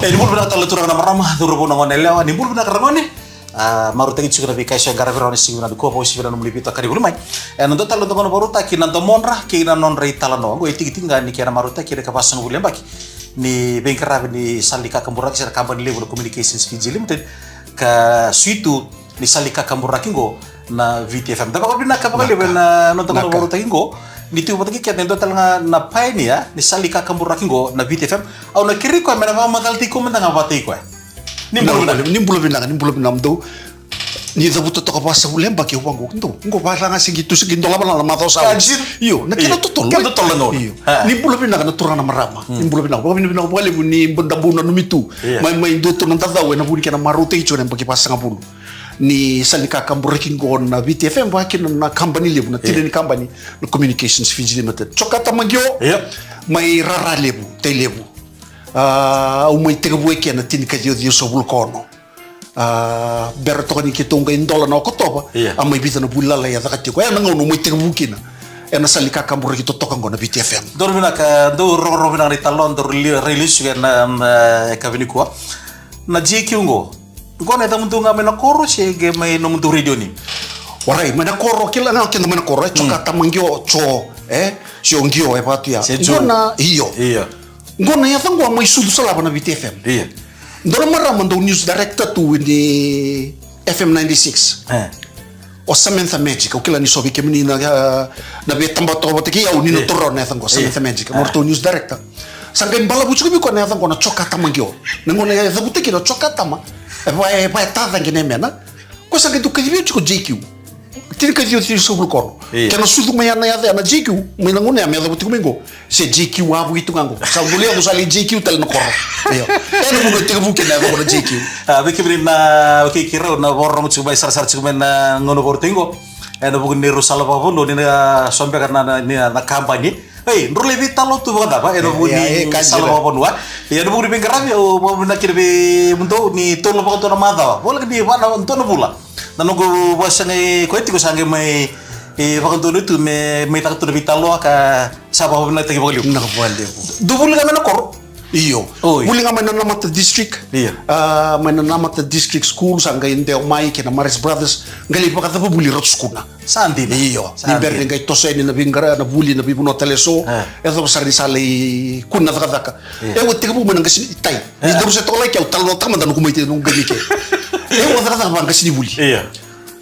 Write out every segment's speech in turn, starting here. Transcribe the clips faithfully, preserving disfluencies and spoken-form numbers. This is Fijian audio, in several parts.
E, ni bula vinaka tale na turaga na marama, cauravou na gone yalewa, ni bula vinaka ragone. A, marautaki tiko na veika eso e qaravi rawa ni siga vinaka nikua, vakauasivi na nomuni veitokani voli mai. E, na dua tale na noda gauna vakarautaki na domodra kei na nodra italanoa. Oqo e tikitiki ga ni kena marautaki ena ikavasagavulu na yabaki ni veiqaravi ni sala ni kakaburaki se na kabani levu na Communications Fiji Limited, ka suitu ni sala ni kakaburaki oqo na Viti F M. Da vakavinaka vakalevu ena noda gauna vakarautaki oqo. Ni tu vata kei keda e dua tale ga na pioneer ni sala ni kakaburaki oqo na Viti F M. Au na kerei koya me na vakamacalataki koya mada ga vata kei koya. Ni bula vinaka. Ni bula vinaka, ni bula vinaka mada. Ni cavuta toka vasagavulu na yabaki au vaqo. Dou, oqo vata ga se qi tu se qi dolavala na macawa sa oti. Io, na kena totolo. Kena totolo na gauna. Io. Ni bula vinaka na turaga na marama. Ni bula vinaka. Vakavinavinaka vakalevu ni da bau nanumi tu. Mai, mai dua tu na dacau ena vuku ni kena marautaki tiko na yabaki vasagavulu ni sala ni kakaburaki oqo na Viti F M, vaka kina na kabani levu, na tina ni kabani, na Communications Fiji Limited. Jokatama Qio, mai Raralevu, Tailevu. A, au mai tekivu eke ena tinikaciwa ciwasagavulu ka ono. A, bera toka ni keitou qai dola na Okotova, a mai vica na vuli lalai a caka tiko. Ena gauna au mai tekivu kina ena sala ni kakaburaki totoka oqo na Viti F M. Dou vinaka, dou rogorogo vinaka na italanoa, dou rai lesu ena, e, yakavi nikua. Na J Q oqo. Oqo na yacamudou ga mai na koro se qai mai nomudou radio ni? Warai, mai na koro, kila ga o keda mai na koro, e, Jokatama Qio, Jo, e, se o Qio, e vaka tu ya. Se Jo. Oqo na, io. Io. Oqo na yaca oqo a mai sucu sara va na Viti F M. Io. Dua na marama dau news director tu ni F M ninety-six. E. O Samantha Magic, au kila ni so vei kemuni na, na veitabatoka vata kei au ni na toro na yaca oqo, Samantha Magic, mo ratou news director. Sa qai balavu tiko vei koya na yaca oqo na Jokatama Qio. Na gauna e cavuta kina o Jokatama, e va, e va e tacaqe na yamena. Koya sa qai dau kacivi au tiko J Q. Tinikaciwa ciwasagavulu ka ono. Kena sucu mai ya na yaca ya na J Q, mai na gauna ya me yacavu tiko mai qo. Se J Q a vuki tu ga qo. Sa dau lai yaco sa lai J Q tale na koro. Io. Ena vuku e tekivu kina na yaca qo na J Q. A, vei kemuni na, okay, keirau na vakarorogo tiko mai sarasara tiko mai na gauna vakarautaki qo. Ena vuku ni rau sala vakavanua ni na so beka na, na, ni na kabani. Ei, drau lai veitalanoa tu vakacava ena vuku ni sala vakavanua. Ena vuku ni veiqaravi, au vakavinavinaka kina vei mudou ni tolu vakadua na macawa. Voleka ni va na dua na vula. Na noqu vakasagai koya tiko sa qai mai, e, vakadonui tu me, mai caka tu na veitalanoa ka sa vakavinavinakataki vakalevu. Vinaka vakalevu. Dou vuli ga mai na koro? Io. Oi. Vuli ga mai na Namata District. Io. A, mai na Namata District School, sa qai dewa mai kei na Marist Brothers. Qai lai vakacavavuli Ratu Sukuna. Sa dina. Io. Ni bera ni qai toso yani na veiqara, na vuli, na veivanua tale eso. E. Yacova sara ni sa lai kune na cakacaka. Io. E, au tekivu mai na qase ni tai. Ni daru se toka lai ke au talanoataka mada noqu mai te noqu qai mai ke. E, au cakacaka vaqasenivuli. Io.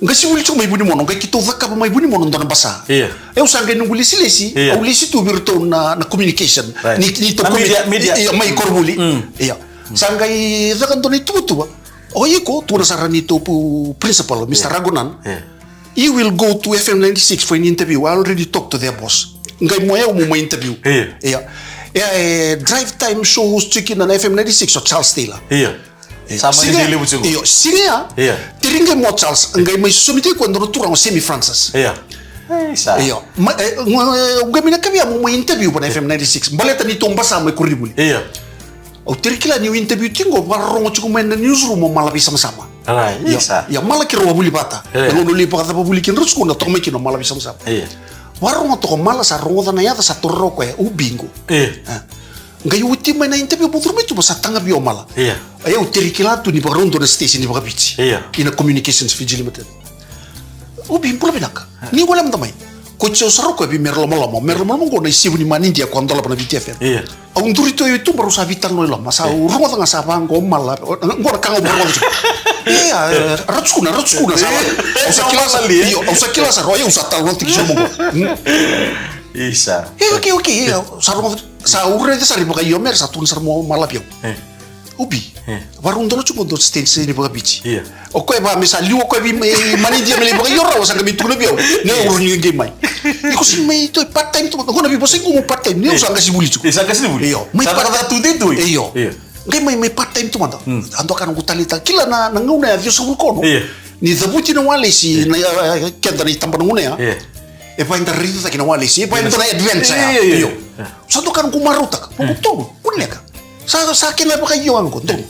Qasenivuli tiko mai Vunimono, qai keitou cakava mai Vunimono dua na basa. Io. E, au sa qai noqu lesilesi, io, au lesi tu vei iratou na, na communication. Right. Ni, ni tou na commu-, media, media. Io, mai koronivuli. Mm. Io. Mm. Sa qai caka dua na ituvatuva. O iko, tukuna sara ni tou pu-, principal, Mister Io. Ragunan. Io. You will go to F M ninety-six for an interview. I already talked to their boss. Qai mo yau mo mai interview. Io. Io. E, e, drive time show host tiko kina na F M ninety-six o Charles Taylor. Io. Io. Sa mani siga, levu tiko. Io, siga ya. Io. Teri qai mo Charles, qai mai sosomitaki koya e dua na turaga o Sammy Francis. Io. Ei, sa. Io. Ma, e, qai mai na kavia mo mai interview va na F M ninety-six. Baleta ni tou basa mai koronivuli. Io. Au teri kila niu interview tiko qo, vakarorogo tiko mai na newsroom o Mala Veisamasama. Alright, io, isa. Io, Mala keirau a vuli vata. Io. Na gauna au lai vakacavavuli kina Ratu Sukuna, toka mai kina o Mala Veisamasama. Io. Vakarorogo toka o Mala, sa rogoca na yaca, sa taura o koya, o Bingo. Io. A. Qai oti mai na interview, mo curu mai tu, sa taga vei au o Mala. Io. Ia au teri kila tu ni vakarau dua na station ni vakaviti. Io. Ina Communications Fiji Limited. O Bi, bula vinaka. Ni gole mada mai. Ko Joe sa rau koya vei Mere Lomaloma. Mere Lomaloma qo na isevu ni manidia ko a dolava na Viti F M. Io. Au duri tu e tuba, rau sa veitalanoa i loma. Sa, io, au rogoca ga sa vaqo o Mala. Qo na ka ga au rogoca tiko. Ia, e, Ratu Sukuna, Ratu Sukuna, sa. Io. Au sa kila sa, io, au sa kila sa rau, io, au sa talanoataki sobu qo. Hmm. Isa. Io, okay, okay, io, sa rogoca, sa au raica sara ni vakaio o Mere, sa tukuna sara mai o Mala vei au. E. O Bi. E. Vakarau dola tiko qo dua na station ni vakaviti. Io. O koya va me sa liu o koya vei, e, manidia me lai vakaio rawa, sa qai mai tukuna vei au. Ni au, io, rawa ni qai mai. Iko sega ni mai tu part time tu, qo na veivosaki qo mo part time. Ni au, io, sa qasenivuli tiko. Io, sa qasenivuli. Io. Mai sa part-, vakacava tudei tu. Io. Io. Qai mai, mai part time tu mada. Hmm. A dua ka noqu taleitaka. Kila na, na gauna ya ciwasagavulu ka ono. Io. Ni cavuti na walesi. Io. Na, e, e, keda na itaba na gauna ya. Io. E vaka eda raica cake na walesi. E vaka eda na adventure. Io, io, io. Io. Sa dua ka noqu marautaka. Io. Noqu tolu. Kuneka. Sa, sa kena vakaio ga qo, donu.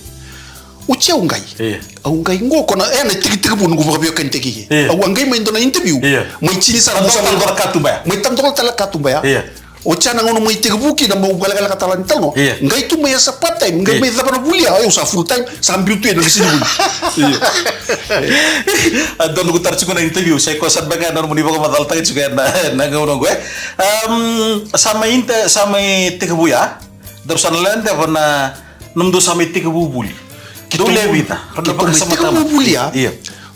Oti au qai. Io. Au qai qo, ko na, e, na itekitekivu noqu vakaveiwekanitakitaki. Io. Au a qai mai dua na interview. Io. Mai tini sara, tadola tale na katuba ya. Mai tadola tale na katuba ya. Io. Oti ya na gauna mai tekivu kina, meu vakalekaleka tale ni talanoa. Ia. Qai tu mai as a part time, qai Ia. mai cava na vuli ya, au sa full time, sa biu tu ena qasi ni vuli. Ia. A donu ko tara tiko na interview, sa i koya sara beka na nomuni vakamacalataka tiko ena, na gauna qo, e. Am, sa mai inter-, sa mai tekivu ya. Daru sa na lade va na nomudou sa mai tekivu vuli. Dou lewe vica. Keitou mai tekivu vuli ya. Ia.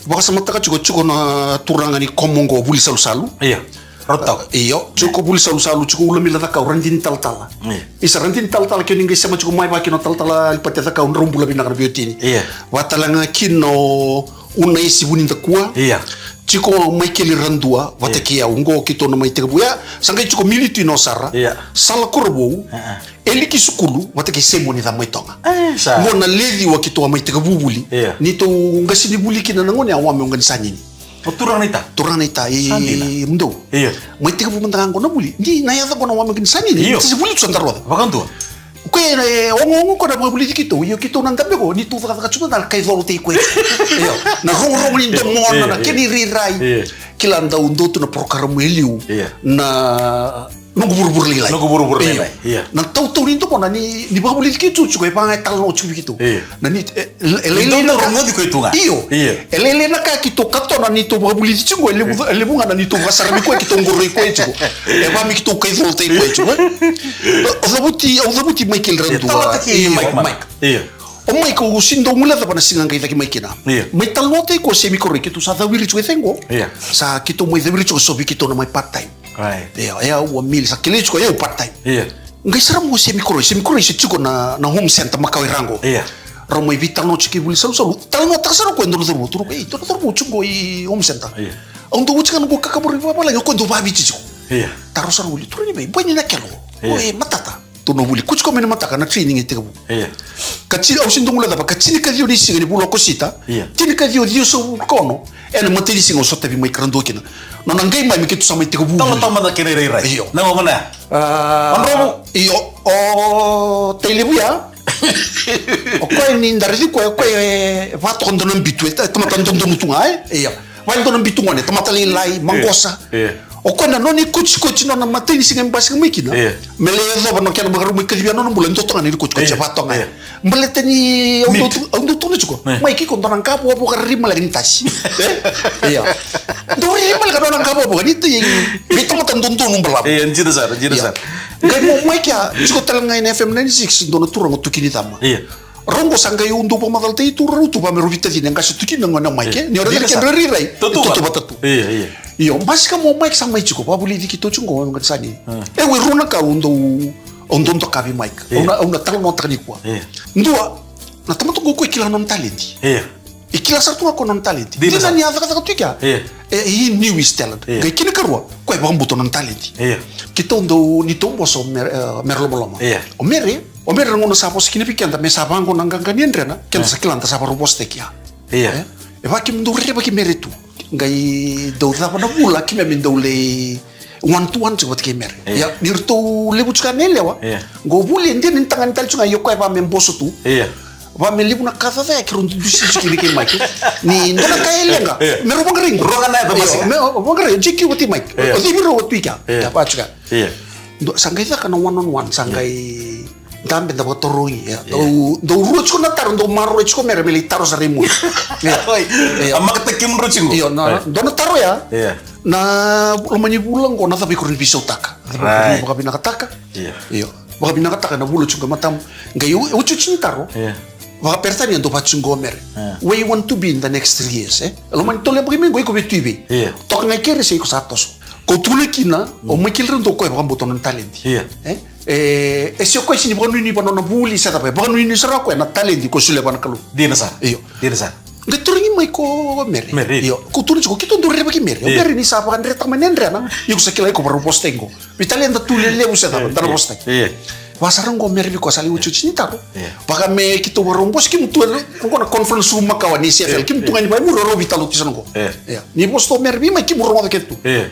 Vakasamataka tiko, tiko na turaga ni Komo qo, Vuli Salusalu. Ia. Rotau. Io, tiko Vuli Salusalu, tiko Ulamila Cakau, Radini Talatala. Ia. Isa Radini Talatala, kei ni qai sema tiko mai vaka kina o Talatala Alipate Cakau, drau bula vinaka na veiwatini. Ia. Vata tale ga kina o Unaisi Vunidakua. Ia. Tiko Maikeli Radua, vata Ia. kei au, qo keitou na mai tekivu ya, sa qai tiko Militu Inosara, Ia. Sala Korovou, Ia. Eli Kisukulu, vata kei Simoni Camaitoga. E, sa. Qo na lewe ciwa keitou a mai tekivu vuli. Ia. Neitou qasi ni vuli kina na gone ya, o Wame Oqanisanini. O turaga na ita? Turaga na ita, i Sa dina. mudou. Ia. Mai tekivu mada ga qo na vuli. Ni na yaca qo na Wame Oqanisanini. Io. Ni sa vuli tu sa daru yaca. Vakadua. Ko e, e, ogaoga ko na vakavulici keitou. Io, keitou na dabe qo, neitou cakacaka tu na kaicolo tei koya. Io. Na rogorogo ni domona, Ia, na ia. kena irairai. Ia. Kila dau dua tu na porokaramu e liu. Ia. Na Noqu Vuravura Lailai. Noqu Vuravura Io. Lailai, ia. Na tautau ni domona ni, ni vakavulici keitou tiko, e vaka ga e talanoa tiko vei keitou. Ia. Na ni, e, e, e Ni lailai dou na ka. rogoci koya tu ga. Io. Ia. E lailai na ka keitou katona neitou vakavulici tiko, e levu, e levu ga na neitou vakasaravi koya, keitou qoroi koya tiko. E vaka me keitou kaicolo tei koya tiko, e. O cavuti, o cavuti Maikeli Ia, Radua. talataki Io, Mike, Mike. Mike. Ia. O Mike, au sega ni dau guilecava na siga qai cake mai kina. Ia. Mai talanoataki koya o Semi Koroi, keitou sa cawiri tiko e cegu. Ia. Sa keitou mai cawiri tiko, so vei keitou na mai part time. Right. Ia, e au, o Mili, sa kilai tiko, e au part time. Ia. Qai sara mo Semi Koroi, Semi Koroi se tiko na, na home center makawa i Rago. Ia. Rau mai veitalanoa tiko kei Vuli Salusalu. Talanoataka sara o koya e dua na cauravou, turaga, e, dua na cauravou tiko qo i home center. Ia. Au dau oti ga noqu kakavoro i vavalagi, o koya dau vaviti tiko. Ia. Taro sara o Vuli, turaga ni vei, boi ni na kelo. Ia. O e matata. Tukuna o Vuli, ko tiko mai na mataka na training e tekivu. Ia. Ka tini, au sega ni dau guilecava, ka tinikaciwa ni siga ni vula o Okosita. Ia. Tinikaciwa ciwasagavulu ka ono. Ena matai ni siga au sotavi mai Karadua kina. Nona qai mai me keitou sa mai tekivu. Talatama na kena irairai. Io. Na gomana. A, Madrovu. Io, o Tailevu ya. O koya ni da raici koya, o koya e vatoka dua na bitu, e ta-, tamata dodonu tu ga, e? Io. Vaka e dua na bitu gone, tamata lailai, maqosa. Io. O koya na nona ikotikoti, nona matai ni siga me basika mai kina. Io. Me lai yacova na kena vakarau mai kacivi ya na nona bula, e dua toka ga na ikotikoti, Io. e vatoka ga. Io. Baleta ni au dau tu-, au dau tukuna tiko. Io. Mai kiko dua na qavokavoka rairai maleka ni tasi. E? Io. Dau rairai maleka nona qavokavoka, ni tu, veitamata dodonu balavu. Io, dina sara, dina Io. sara. Qai mo mai kea, tiko tale ga ena F M ninety-six, dua na turaga o Tuki ni Cama. Io. Rau qo sa qai au dau vakamacalataki tu, rau tu vaka me rau veitacini, e qase tu kina na gone o Mike, Io. ni o raica Dina kina sara. rairai, Tatu e tatu vata. vata tu. Io, io. Io, basika mo Mike sa mai tiko, vakavulici keitou tiko qo, e qai sani. Mm. E, au e rua na ka au dau, au dau doka vei Mike. Io. Au na, au na talanoataka nikua. Io. Dua, na tamata qo o koya e kila nona talenti. Io. E kila sara tu ga o koya nona talenti. Dina Dina sara. ni a cakacaka tu i kea. Io. E, he knew his talent. Io. Qai kena ikarua, o koya e vakabauta nona talenti. Io. Keitou dau, neitou boso o Mere, e, Mere Lomaloma. Io. O Mere, o Mere na gauna sa vosa kina vei keda, me sa vaqo na qaqa ni yadrena, keda Io. sa kila da sa vakarau vosataki ya. Io. E? E vaka kemudou rerevaki Mere tu. Qai dau cava na vula, keimami dau lai one to one tiko vata kei Mere. Io. Ia, ni ratou levu tiko na yalewa. Io. Qo Vuli e dina ni tagane tale tiko ga, ia o koya e vaka me boso tu. Io. Vaka me levu na ka cacayaki rau dudusi tiko kina kei Mike. Ni dua na ka e leqa. Io. Me rau vaqarai qo. Rau ga na yaca Io, basika. me, o, vaqarai, o J Q vata kei Mike. Io. O cei vei rau a tu i kea. Io. Ia, vaka tiko. Io. Dua, sa qai caka na one on one, sa Io. qai dabe da vakatarogi. Ia, Io. dau, dau rua tiko na taro, dau maroroi tiko o Mere me lai taro sara i muri. Ia. Oi. Io. A makataki kemudrau tiko. Io, na, Io. dua na taro ya. Io. Na loma ni vula qo, na cava iko rawa ni veisautaka? Na cava iko rawa ni Right. vakavinakataka? Io. Io. Vakavinakataka na vula tiko e matamu. Qai o-, otioti ni taro. Io. Vakaperitania dau vaka tiko qo o Mere. Io. Where you want to be in the next three years, e? Loma ni tolu na yabaki mai qo iko via tu i vei? Io. Toka ga i keri se iko sa toso. Ko tukuna kina, o Mm. Michael Redo o koya e vakabauta nona talenti. Io. E? E, e se o koya e sega ni vakanuinui vua nona vuli se cava, e vakanuinui sara o koya na talenti ko solia vua na Kalou. Dina sara. Io. Dina sara. Qai tarogi mai ko Mere. Mere. Io. Ko tukuna tiko, keitou dau rerevaki Mere. Io. Mere ni sa vakadretaka mai na yadrena, iko sa kila iko vakarau vosataki qo. Veitalia da tu lelevu se cava, da na Io. vosataki. Io. Vaka sara qo o Mere vei koya sa lai otioti ni taro. Io. Vaka me keitou vakarau bosi, keimami tu qo na conference room makawa ni C F L. Io. Keimami tu ga ni vaka e muri, rau veitalanoa tiko qo. Io. Io. Ni vosa o Mere vei Mike, keimami rogoca kece tu. Io.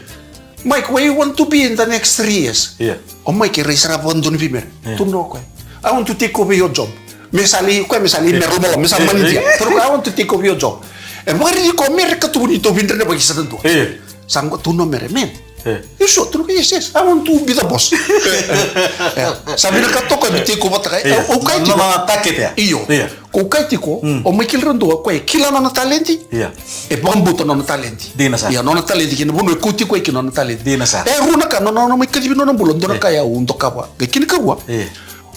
Mike, where you want to be in the next three years? Io. O Mike e rai sara vakadodonu vei Mere. Io. Tukuna o koya, I want to take over your job. Me sa lai, o koya me sa lai Io. Mere Lomaloma, me sa Io. manager. Io. Tukuna o koya, I want to take over your job. E vakariri koya o Mere ka tubu ni tou veidredrevaki sa na dua. Io. Sa qo tukuna o Mere, man. Eh. You sure? Tukuna o koya, yes, yes, I want to be the boss. Eh, eh, eh. Sa vinakata o koya me take over taka. Eh, au kaya tiko. Nona target ya. Io. Io. Ko kaya tiko, o Michael Radua, o koya e kila nona talenti. Io. E vakabauta nona talenti. Dina sara. Ia, nona talenti kei na vanua e kauti koya kina nona talenti. Dina sara. E rua na ka, nona, nona mai kacivi nona bula, dua na ka ya au dokava. Qai kena ikarua. Io.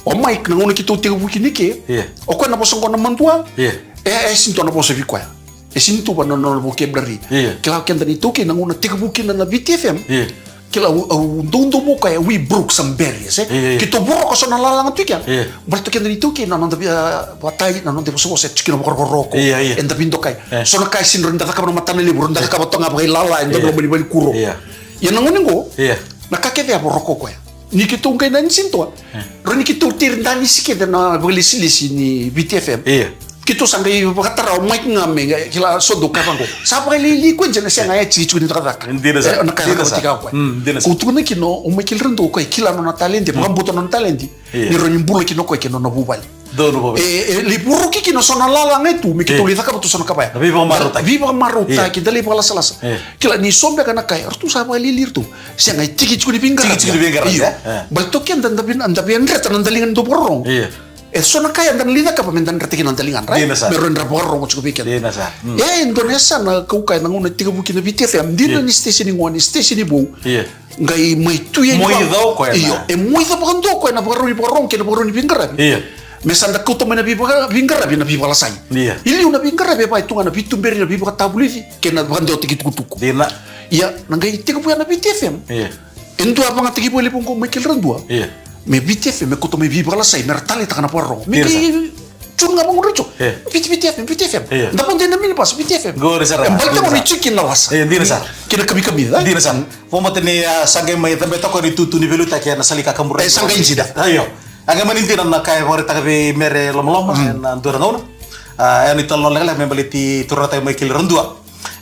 O Mike, na gauna keitou tekivu kina i ke, io, o koya na vosa qo na madua. Io. E, e sega ni dua na vosa vei koya. E sega ni tu va na nona vocabulary. Io. Kila keda na iTaukei na gauna tekivu kina na V T F M. Io. Kila au, au doudou vou koya, we broke some barriers, e? Io, io. Keitou voroka so na lalaga tu i kea. Io. Baleta keda na iTaukei na noda via, vatai, na noda vosavosa e tiko na vakarokoroko. Io, io. Eda veidokai. Io. So na ka e sega ni rawa ni da cakava na matana levu, rawa ni da cakava toka ga vakailala, eda loma ni valenikuro. Io. Ia na gauna qo, io, na ka kece e voroka o koya. Ni keitou qai na ni sega ni tu va. E. Rawa ni keitou teri danisi kece na vakalesilesi ni V T F M. Io. Keitou sa qai vakatara o Mike ga me qai kila so dou ka vaqo. Sa vakalialia koya dina, sega, e tiki tiko ni cakacaka. Dina sara. E, na ka e cakava tiko o koya. Mm, dina sara. Ko tukuna kina o Michael Radua o koya e kila nona talenti, mm, vakabauta nona talenti. Io. Ni rawa ni bula kina o koya kei nona vuvale. Donu vavai. E, e lai voroki kina so na lalaga e tu, me keitou, io, lai cakava tu so na ka vaya. Na veivakamarautaki. Veivakamarautaki, io, da lai vakalasalasa. Io. Kila ni so beka na ka ya, ratou sa vakalialia ratou. Sega, e tiki tiko ni veiqaravi. Tiki tiko ni veiqaravi, io. E, e. Baleta o keda da via, da via dreta na daliga ni dau vakarorogo. Io. E so na ka ya da na lai cakava me da dreta kina na daliga, right? Dina sara. Me rawa ni ra vakarorogo tiko vei keda. Dina sara. Mm. E, e dua na yasana kau kaya na gauna tekivu kina na V T F M, dina, io, ni station gone, station vou. Io. Qai mai tu yani. Moica o koya. Io, na, e moica vakadua o koya na vakarau ni vakarorogo kei na vakarau ni veiqaravi. Io. Me sa da kauta mai na veivaka-, veiqaravi na veivakalasai. Io. I liu na veiqaravi e vaka e tu ga na veituberi, na veivakatavulici kei na vakadewataki tukutuku. Dina. Ia, na qai tekivu ya na V T F M. Io. E dua a vagataki vakalevu qo o Michael Radua. Io. Me V T F M me kauta mai veivakalasai, me ra taleitaka na vakarorogo. Me, dina sara, qai tune ga vaqo na retio. Io. V T, V T F M, V T F M. Io. Da vodo ena minibus, V T F M. Qori sara. E baleta, dina sara, ni tiko kina na lasa. Io, dina sara. Kei na kamikamica, e? Dina sara. Vakamatei ni, a, sa qai mai cabe toka ni tutu ni veiliutaki ena Sala i Kakaburaki. E, sa qai dina. Io. A qai mani dina na ka e vakaraitaka vei Mere Lomaloma, mm, ena dua na gauna. A, ena italanoa lekaleka me baleti turaga o Michael Radua.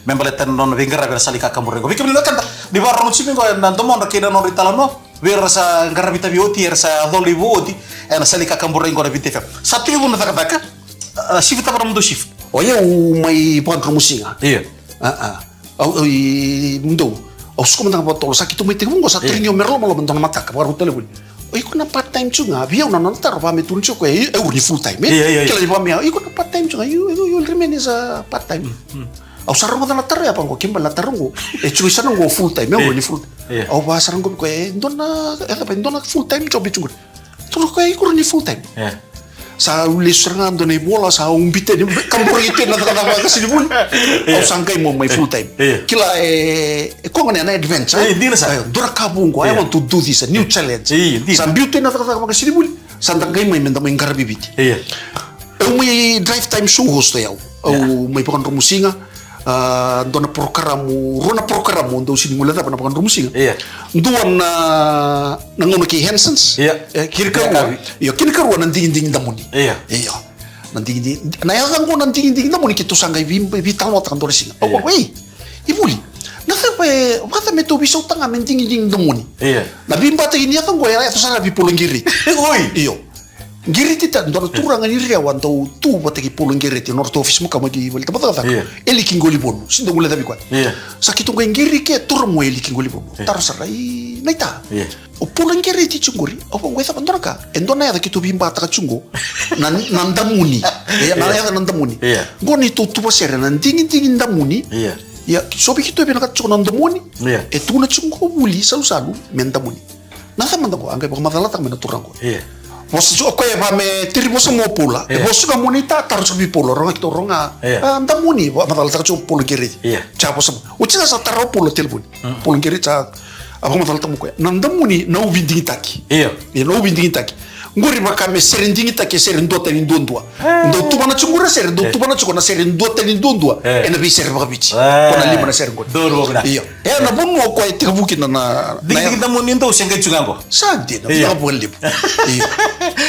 Me baleta na nona veiqaravi ena Sala i Kakaburaki. Vei kemuni na wekada, ni vakarorogo tiko qo ena domodra kei na nodra italanoa. Vei ira era sa qaravi itavi oti, era sa cola i vou oti ena Sala i Kakaburaki qo na V T F M. Sa tekivu na cakacaka, a, shift cava na nomudou shift? O yau mai vakadromusiga. Io. A, a. Au, au, i, mudou. Au suka mada ga vakatotolo, sa keitou mai tekivu qo, sa, io, tarogi au o Mere Lomaloma e dua na mataka, vakarau tale voli. O iko na part time tu ga, vei au na nona taro, vaka me tukuna tiko o koya, e, e uri ni full time, e? Io, io, io. Kila ni vaka me, o iko na part time tu ga, you, you, you will remain as a part time. Mm, mm. Au sa rogoca na taro ya vaqo, kena ibalebale na taro qo. E tiko i sana qo full time, e, io, uri ni full time. Io. Au vaka sara qo vei koya, e dua na, e cava, e dua na full time job e tiko qori. Tukuna o koya, e iko rawa ni full time. Io. Sa au lesu sara ga dua na ivola, sa au biuta yani, kaburaki tu na cakacaka vakasinivuli. Io. Au sa qai mai full time. Io. Kila, e, e koya gona na adventure, e? Io, dina sara. Io, dua na ka vou qo, I, io, want to do this, a new, io, challenge. Io, dina. Sa biuta yani na cakacaka vakasinivuli, sa da qai mai me da mai qaravi Viti. Io. Au mai drive time show host o yau. Au, io, mai vakadromusiga. A, dua na porokaramu, rua na porokaramu au dau sega ni guilecava na vakadromusiga. Io. Dua na, na gauna kei Hansons. Io. E, kena ikarua. Io, kena ikarua na digidigi damuni. Io. Io. Na digidigi, na yaca qo na digidigi damuni keitou sa qai vei, veitalanoataka dua na siga. Au, io, vaka, ei, i vuli. Na cava e, vacava me tou veisautaka ga me digidigi damuni. Io. Na veibataki ni yaca qo e yaco sara vei Paula Qiriti. Oi. Io. Qiriti, dua na turaga ni Rewa dau tu vata kei Paula Qiriti, nodratou ofisi makawa mai ki Valetabu Cakacaka. Io. Eliki Qolivonu, se dou guilecavi koya. Io. Sa keitou qai qiri ke, turaga o Eliki Qolivonu. Io. Taro sara, i, naita. Io. O Paula Qiriti tiko qori, au vaqo e cava dua na ka. E dua na yaca keitou veibataka tiko qo. Na, na damuni. Io, na, io, yaca na damuni. Io. Qo neitou tuva sere na digidigi damuni. Io. Ia, so vei keitou e vinakata tiko na domoni. Io. E tukuna tiko qo vuli, salusalu, me damuni. Na cava mada qo, a qai vakamacalataka mai na turaga qo. Io. Vosa tiko o koya, e vaka me tiri vosa mai o Paula. Io. E vosa tiko ga mo ni ta, taro tiko vei Paula, rogoca keitou rogoca. Io. A, damuni, vakamacalataka tiko o Paula Qiriti. Io. Sa vosa mai. Oti ga sa tara o Paula telefoni. Mm. Paula Qiriti sa, a, vakamacalataka mai o koya. Na damuni, na uvi digitaki. Io. Io, na uvi digitaki. Qori vaka me sere digitaki, e sere duatani duadua. E. Dou tuvana tiko qori na sere, dou, e, tuvana tiko na sere duatani duadua. E. Ena veisere vakaviti. E. Ko na lima na sere qori. Donu vakavinaka. Io. E, na vanua o koya e tekivu kina na, na, na digidigi damuni dou se qai tiko ga qo. Sa dina, io, vinaka vakalevu. Io.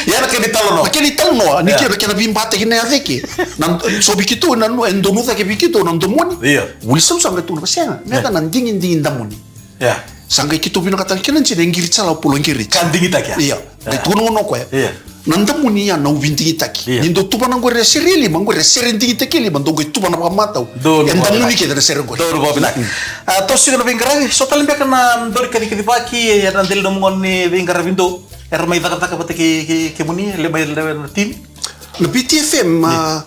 Ia na kena italanoa. Na kena italanoa, ni, e, kena, kena veibataki na yaca i ke. Na, so vei keitou na, e donu cake vei keitou na domoni. Io. Vuli salusalu qai tukuna, sega, me, e, yaca na digidigi damuni. Ia. Sa qai keitou vinakata kina, jina e qiriti sara o Paula Qiriti. Ka digitaki, a? Ia. Ia. Qai tukuna gona o koya. Ia. Na damuni ya na uvi digitaki. Io. Ni dau tuvana qori na sere e lima, qori na sere digitaki e lima, dau qai tuvana vakamatau. Donu. E damuni vakavinaka. Kece na sere qori. Donu vakavinaka. Mm. A, toso tiko na veiqaravi, so tale beka na dau ni kacikacivaki, e na deli na mogoni veiqaravi dou. Era mai cakacaka vata kei, kei, kemuni, le mai lewe na timi. Na V T F M, a,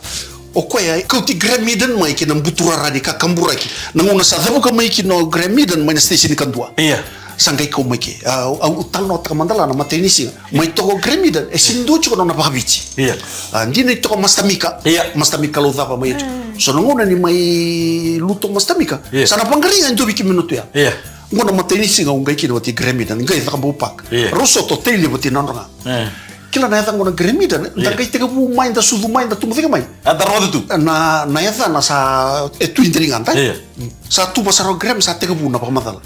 o koya, kauti Graham Eden mai kei na buturara ni kakaburaki. Na gauna sa cavuka mai kina o Graham Eden mai na station kadua. Io. Sa qai kau mai ke. A, au, au talanoataka mada la na matai ni siga. Mai toka o Graham Eden, e sini dua tiko na nona vakaviti. Io. A, dina ni toka Master Mika. Io. Master Mika lau cava mai tu. So na gauna ni mai luto Master Mika. Io. Sa na vaqarai ga e dua vei kemuni na tu ya. Io. Qo na matai ni siga au qai kina vata i Graham Eden, qai Cakobau Park. Io. Rau soto tei levu vata i Nadroga. E. Kila na yaca qo na Graham Eden, da qai tekivu mai, da sucu mai, da tubu cake mai. A da rogoca tu. Na, na yacana sa e tu i Delainada. Io. Sa tuva sara o Graham, sa tekivu na vakamacala.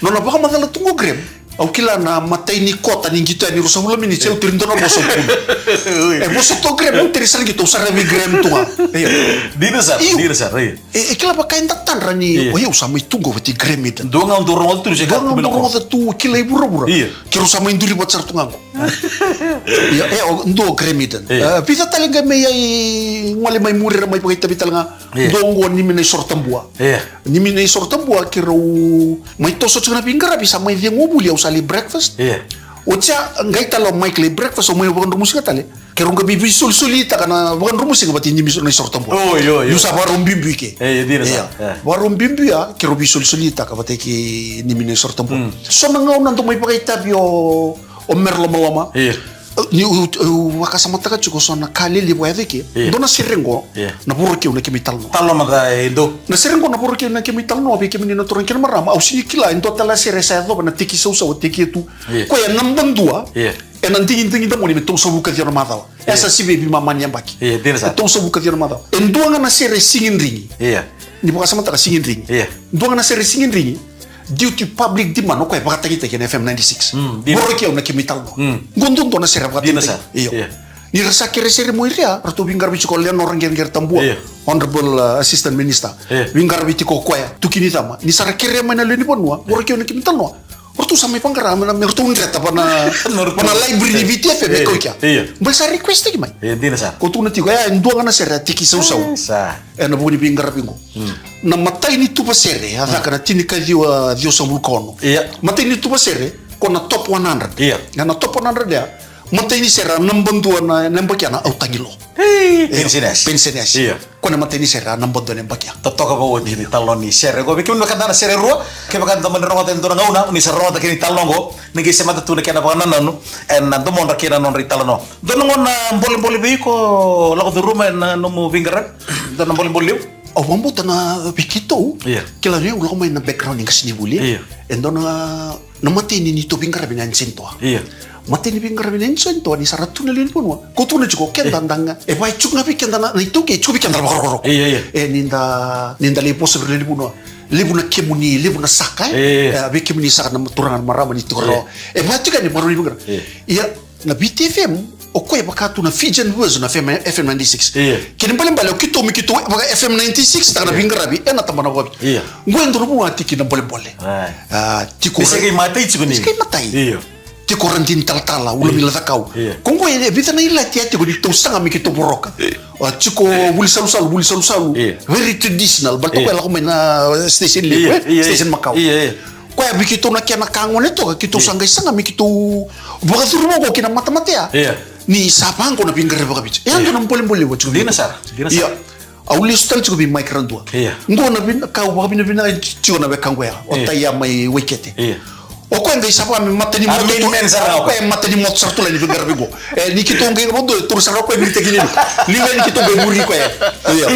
Nona vakamacala tu qo o Graham. Au kila na matai ni kota ni qito yani ruasagavulu na miniti, au tiri dua na vosa au kunu. Oi. E vosa tu o Graham, au tiri sara qito, au sara vei Graham tu ga. Io. Dina sara, io. Dina sara, io. E, e kila vaka eda tadra ni, io, o yau sa mai tu qo vata i Graham Eden. Dua ga au dau rogoca tu ni se ka tu me na ko. Dua ga au dau rogoca tu, kila i vuravura. Io. Keirau sa mai duri vata sara tu ga qo. Ia, e, o, dua o Graham Eden. Io. E, vica tale qai mai, ai, gole mai muri, ra mai vakaitavi tale ga. Io. Dua qo Nimi Naisorotabua. Io. Nimi Naisorotabua, keirau mai toso tiko na veiqaravi, sa mai cegu o Vuli, au sa lai breakfast. Io. Oti ya, qai tale o Mike lai breakfast, au mai vakadromusiga tale. Keirau qai vei, veisolisolitaka na vakadromusiga vata i Nimi Naisorotabua. Oi, oi, oi. Niu sa vakarau biubiu i ke. E, e, dina sara. Ia. E. Vakarau biubiu ya, keirau veisolisolitaka vata kei Nimi Naisorotabua. Mm. So na gauna dau mai vakaitavi o, o Mera Lomaloma. Io. Niu, u, u vakasamataka tiko so na ka lelevu a yaco i ke. Io. Dua na sere qo, io, Na Vorokiau na Kemu iTalanoa. Talanoa mada e dua. Na sere qo Na Vorokiau na Kemu iTalanoa, vei kemuni na turaga kei na marama, au sega ni kila e dua tale na sere sa yacova na teki sausau a tekia tu. Io. Koya naba dua. Io. Ena digidigi damuni me tolusagavulu ka ciwa na macawa. Io. E sa sivi e veimama ni yabaki. Io, dina sara. E tolusagavulu ka ciwa na macawa. E dua ga na sere sigidrigi. Io. Ni vakasamataka sigidrigi. Io. Dua ga na sere sigidrigi. Due to public demand, o koya e vakatagitaki ena F M ninety-six. Mm, dina. Vorokiau na Kemu iTalanoa. Mm. Qo duadua na sere vakatagitaki. Dina sara. Io. Io. Ni ra sa kere sere mo ira ya, ratou veiqaravi tiko o Leonora Qerqer Tabua. Io. Honourable, uh, Assistant Minister. Io. Veiqaravi tiko o koya. Tuki ni cama. Ni sa ra kerea mai na lewe ni vanua. Vorokiau na Kemu iTalanoa. O ratou sa mai vaqara, me ratou dreta va na, va na library ni V T F M, e kau i kea. Io. Baleta sa request-taki mai. Io, dina sara. Ko tukuna tiko, e, dua ga na sere a tiki sausau. E, sa. Ena vuku ni veiqaravi qo. Mm. Na matai ni tuva sere, a caka na tinikaciwa ciwasagavulu ka ono. Io. Matai ni tuva sere, ko na top one hundred. Io. Ena top one hundred ya, matai ni sere a naba dua na, na yabaki ya na Au Tagi Lo. Ei, io. Penisiasi. Penisiasi. Io. Ko na matai ni sere a naba dua na yabaki ya. Totoka vou oti na italanoa ni sere qo. Vei kemuni vaka na sere rua, kevaka da mani rogoca e dua na gauna, ni sa rogoca kina italanoa qo, ni qai semata tu na kena vakanananu ena domodra kei na nodra italanoa. Dua na gauna bolebole vei iko lako curuma ena nomu veiqaravi? Dua na bolebole levu? Au vakabauta na vei keitou. Io. Kila ni au lako mai na background ni qasenivuli. Io. E dua na Na matai ni neitou veiqaravi na Ansenitoa. Io. Matai ni veiqaravi na Ansenitoa ni sa ra tu na lewe ni vanua. Ko tukuna tiko, keda, io, da ga. E vaka tiko ga vei keda na, na iTaukei, tiko vei keda na vakarokoroko. Io, io. E, ni da, ni da lai vosa vei ira na lewe ni vanua. Levu na kemuni, levu na saka, e? Io, io. E, vei kemuni saka na turaga na marama ni tiko rawa. Io. E vaka tiko ga ni vakarau ni veiqaravi. Io. Ia, na V T F M, o koya e vaka tu na Fijian version na F M, F M ninety-six. Io. Kena ibalebale, o keitou me keitou vaka F M ninety-six, taka na, io, veiqaravi ena tabana vakaViti. Io. Qo e dua na vanua tiko na bolebole. Right. A, tiko, e se qai matai tiko ni. E se qai matai. Io. Tiko Radini Talatala, Ula, io, Mila Cakau. Io. Ko qo e vica na ilati ya tiko ni tou saga me keitou voroka. Io. A, tiko, io, Vuli Salusalu, Vuli Salusalu. Io. Very traditional, baleta, io, koya e lako mai na station levu, io, e? Io, io. Station makawa. Io, io. Koya vei keitou na kena ka gone toka, keitou, io, sa qai saga me keitou vakacuru vaqo ki na matamata ya. Io. Ni sa vaqo na veiqaravi vakaViti. E, io, dua na bolebole vou tiko. Dina sara, dina sara. Io. Au lesu tale tiko vei Mike Radua. Io. Qo na vina, ka au vakavinavinaka tiko na wekaqu ya. O, io, Taia mai Waikete. Io. O koya qai sa vaka me matanimoto. A, main man sara ga o koya. O koya e matanimoto sara tu lai ni veiqaravi qo. E, ni keitou qai vakadua, e taura sara o koya e viritaki ni liu. Liu ni keitou qai muri koya. Io.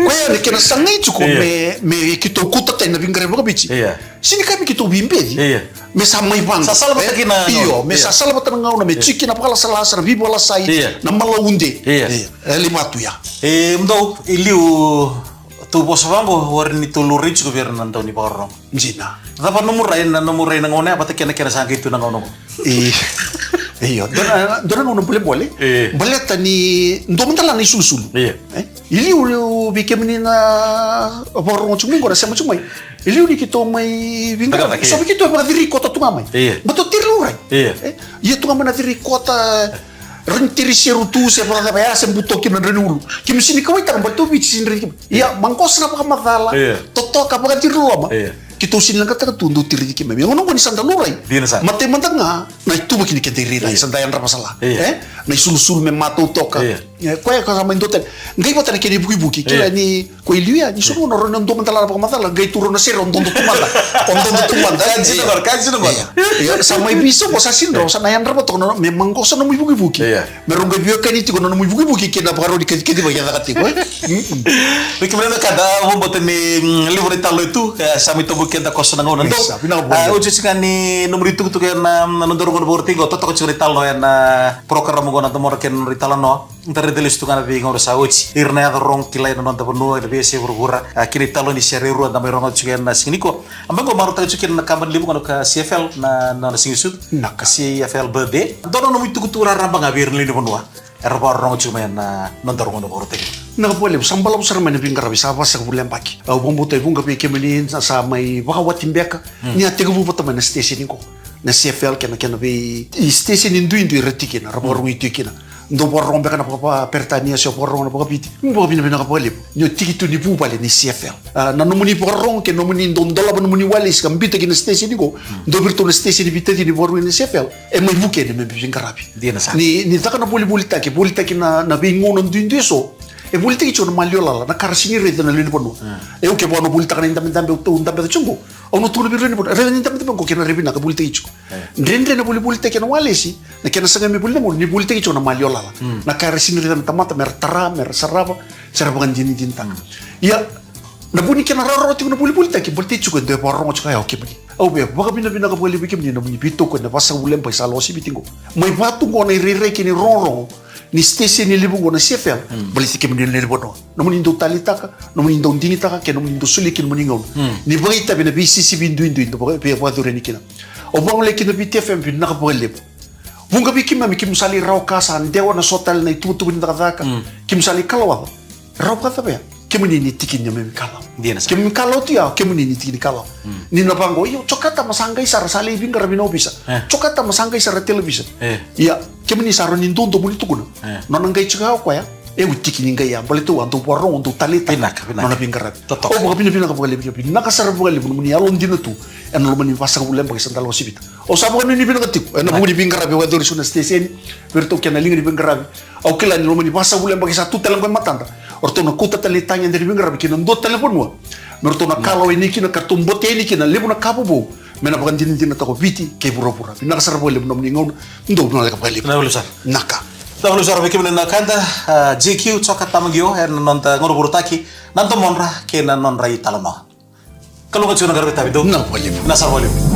Koya na kena sagai tiko, io, me, me keitou kauta tani na veiqaravi vakaViti. Io. Sega ni ka me keitou veibeci. Io. Me sa mai vaqo. Sa salavata kina na gauna. Io, me, io, sa salavata na gauna, me, io, tiko kina na vakalasalasa, na veivakalasai, io, na malaude. Io. Io. E levu tu ya. E, mudou, i liu tou vosa vaqo, warai ni tou laurai tiko vei ira na dau ni vakarorogo. Dina. Cava nomu rai, na nomu rai na gauna ya, vata kei na kena sa qai tu na gauna qo? E, io, dua na, dua na gauna bolebole. E. Baleta ni dua mada la na isulusulu. Io. E? I liu, liu vei kemuni na vakarorogo tiko mai qo, na sema tiko mai. I liu ni keitou mai veiqaravi. Io. So vei keitou e vakacirecoat-taka tu ga mai. Io. Baleta o tiri laurai. Io. E? Ia tu ga mai na cirecoat-taka. Rau ni tiri seru tu se vakacava ya se buto kina drau ni ulu. Kemu sini kauaitaka baleta o Viti sini raici kemu. Ia, maqosa na vakamacala, Ia. totoka vakadiri loma. Ia. Keitou sini leqataka tu dou tiri raici kemami. Ia, gauna oqo ni sa da laurai. Dina sara. Matai mada ga, na ituvaki ni keda irairai, Ia. sa da yadra vasala. Ia. E? Na isulusulu me matau toka. Ia. E, koya ka sa mai dua tale. Qai vata na kena ivukivuki, kila Ia. ni Ko i liu ya, ni so na gauna rau na dua mada la na vakamacala, qai tu rau na sere, o dodo tu mada. O dodo tu mada. Ka dina qori, ka dina qori. Ia, ia, sa mai visa, ko sa sini rau, sa na yadra vata toka na, me maqosa nomu ivukivuki. Ia. Me rau qai veiwekani tiko na nomu ivukivuki kei na vakarau ni kacikaciva e caka tiko, e? Mm-mm. Vei kemuni na ka da vabauta ni, mm, levu na italanoa e tu, e, sa mai tovo keda ko so na gauna dou. Sa vinaka vakalevu. A, oti, oti ga ni nomuni tukutuku ena, na nodaru gauna vakarau tiko, totoka tiko na italanoa ena program qo na Domoda kei na Nodra Italanoa. Da raica lesu tu ga na veigauna sa oti. Ira na yaca rogo kilai na noda vanua ena veiyasai vuravura. A, kei na italanoa ni sere e rua da mai rogoca tiko ena siga nikua. A, mai qo marautaka tiko kina na kabani levu qo na ka C F L na, na, na siga ni sucu. Naka. C F L birthday. Dua na nomu itukutuku raraba ga vei ira na lewe ni vanua era vakarorogo tiko mai ena noda rogo na vakarotaki. Naka vakalevu, sa balavu sara mai na veiqaravi, sa vasagavulu na yabaki. Au vakabauta e vuqa vei kemuni sa, sa mai vakawati beka. Hmm. Ni a tekivu vata mai na station qo. Na C F L kei na, kei na vei, i station duidui era tiki kina, ra vakarorogo tiko kina. Dou vakarorogo beka na vakaperetania se o vakarorogo na vakaviti. Mo vakavinavinaka vakalevu. Ni o tiki tu ni vuvale ni C F L. A, na nomuni vakarorogo kei na nomuni dau dolava nomuni walesi ka biuta ki na station qo. Dua vei iratou na station veitacini vakarorogo ni C F L. E mai vukei na me veiqaravi. Dina sara. Ni, ni caka na volivolitaki, volitaki na, na veigauna duidui eso. E volitaki tiko na maliwa lala, na ka ra sini raica na lewe ni vanua. E au ke vaka na volitaka na idabedabe au dabeca tiko qo. Au na tukuna vei ira na vanua, raica ni dabedabe qo kei na raica vinaka volitaki tiko. Dredre na volivolitaki ena walesi, na kena sagai me voli na gauna, ni volitaki tiko na maliwa lala. Na ka era sini raica na tamata, mera tara, mera sarava, se ra vakadinadinataka. Ia, na vu ni kena rawarawa tiko na volivolitaki, baleta tiko e dua e vakarorogo tiko, ia o kemuni. Au via vakavinavinaka vakalevu vei kemuni na nomuni veitokoni ena vasagavulu na yabaki sa lako siviti qo. Mai vatu qo na irairai kei na irogorogo ni station levu qo na C F L, baleti kemuni na lewe ni vanua. Nomuni dau taleitaka, nomuni dau digitaka, kei nomuni dau solia kina nomuni gauna. Ni vakaitavi ena veisisivi duidui dau vaka-, via vakayacori yani kina. Au vagolea kina Viti F M, vinaka vakalevu. Vuqa vei keimami, keimami sa lai rawa ka sa dewa na so tale na ituvatuva ni cakacaka. Keimami sa lai kalawaca. Rawa vakacava ya? Kemuni ni tiki ni neimami kalawa. Dina sara. Keimami kalawa tu ya, kemuni ni tiki ni kalawa. Ni na vaqo, io, Jokatama sa qai sara, sa lai veiqaravi ena ovisa. E. Jokatama sa qai sara television. E. Ia, kemuni sa rawa ni duadua mo ni tukuna. E. Nona qai tiko ya o koya. E, au tiki ni qai ya, baleta au a dau vakarorogo, dau taleitaka. Vinaka, vinaka. Nona veiqaravi. Totoka. Au vakavinavinaka vakalevu, vinaka sara vakalevu, nomuni yalodina tu ena loma ni vasagavulu na yabaki sa da lako sivita. Au sa vakanuinui vinaka tiko ena vuku ni veiqaravi au a yaco sara na station, vei iratou kei na liga ni veiqaravi. Au kila ni loma ni vasagavulu na yabaki sa tu tale qo e matada, o ratou na kauta tale na itagede ni veiqaravi ki na dua tale na vanua me ratou na kalawa yani kina ka ratou botea yani kina, levu na ka vovou me na vakadinadinataka o Viti kei vuravura. Vinaka sara vakalevu na nomuni gauna. Dou vinaka vakalevu. Vinaka vakalevu sara. Naka. Vinaka vakalevu sara vei kemuni na wekada, a, J Q, Jokatama qo ena noda gauna vakarautaki, na Domodra kei na Nodra Italanoa. Kalougata tiko na qaravi tavi dou. Vinaka vakalevu. Vinaka sara vakalevu.